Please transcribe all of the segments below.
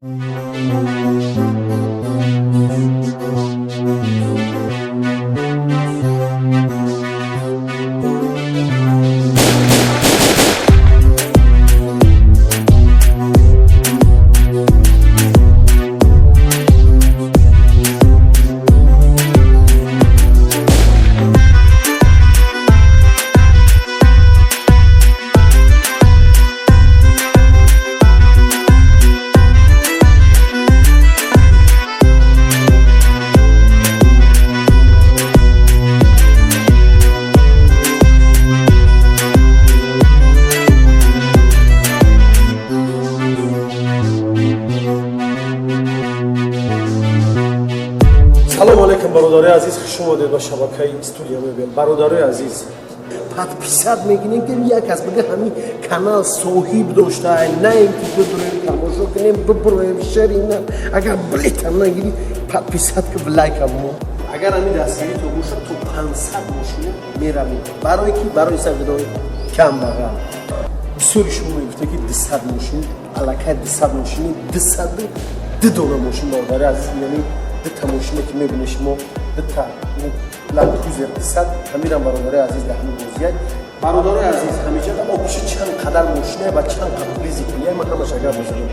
Салому алейкум, бародарои азиз, хуш омадед ба шабакаи Студия Мебел. Бародарои азиз, подписать мекунем, ки як кас бига, ҳамин канал соҳиб дошта, на ин ки бидурем, тамошо кунем, бибуроем. Шерина, агар билетам нагирӣ, подписать ки, лайкам мо. Агар ҳамин дастгирӣ то бошад, то 500 мошина меравем. Барои ки барои сагидои камбағал. Бисёри шумо мегуфта, ки 200 мошин, аллакай 200 мошини, 202 дона мошин. Бародари азиз, яъне дута мошине, ки мебинед шумо, дута Ланд Крузер 200, ҳаминам, бародари азиз, дар ҳамин бозияй. Бародарои азиз, ҳамеҷа общий чанд қадар мошина ва чанд қадар призи пулия, ман ҳамаш агар бозанам,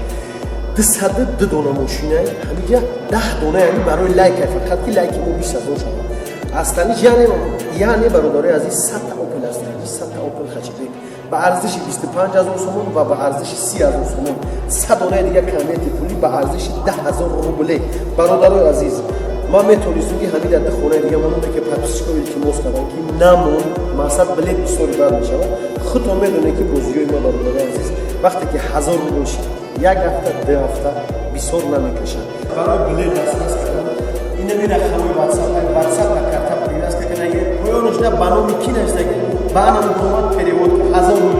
202 дона мошина, ҳамиҷа 10 дона, яъне барои лайка, фақат ки лайки мо 20 000 шавад астаниш. Яъне, бародарои азиз, 100-та Опел Астра, 100-та Опел Хэтчбек ба арзиши 25 000 сомон ва ба арзиши 30 000 сомон, 100 донаи дигар конверти пулӣ ба арзиши 10 000 рубле. Бародарои азиз, ман метонистам, ки ҳамин дар ду хонаи дига монам, ки подписчикҳо илтимос кардам, ки намон. Мақсад, билет бисёри бад мешавад. Худтон медонед, ки бозиҳои ма, бародарои азиз, вақте ки 1000 рубл шид, як ҳафта, 2 ҳафта бисёр намекашад. Барои билет дастрас кардан инами рақамои Ватсап, Ватсап ба карта привязка карда, поёнаш ба номи ки навистаги, ба анам омад, перевод 1000 рубл.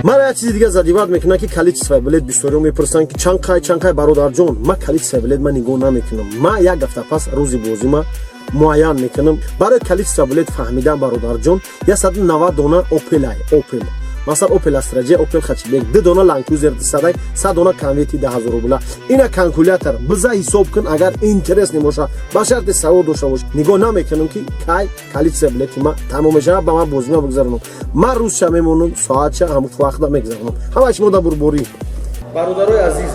Мара як чизи дига задевать мекунад, ки количество билет. Бисёриҳо мепурсанд, ки чанд қай, чанд қай. Бародарҷон, ма количество билет ма нигоҳ намекунам. Ма як ҳафта пас рӯзи бозӣ ма муайян мекунам. Барои количество билет фаҳмидан, бародарҷон, 190 дона Опелай, Опел, масалан, Опел Астра J, Опел Хэтчбек, ду дона Ланд Крузер 200, 100 дона конверти 10 000 рубла. Ина калькулятор биза, ҳисоб кун, агар интерес небоша, ба шарти савод дошта бош. Нигоҳ намекунам, ки кай количество билети ма тамом мешавад, ба ман бозима бигзаронам. Ман рӯзша мемонам, соатша, ҳамун вақта мегзаронам. Ҳамаи шумо да бурборӣ. Бародарои азиз.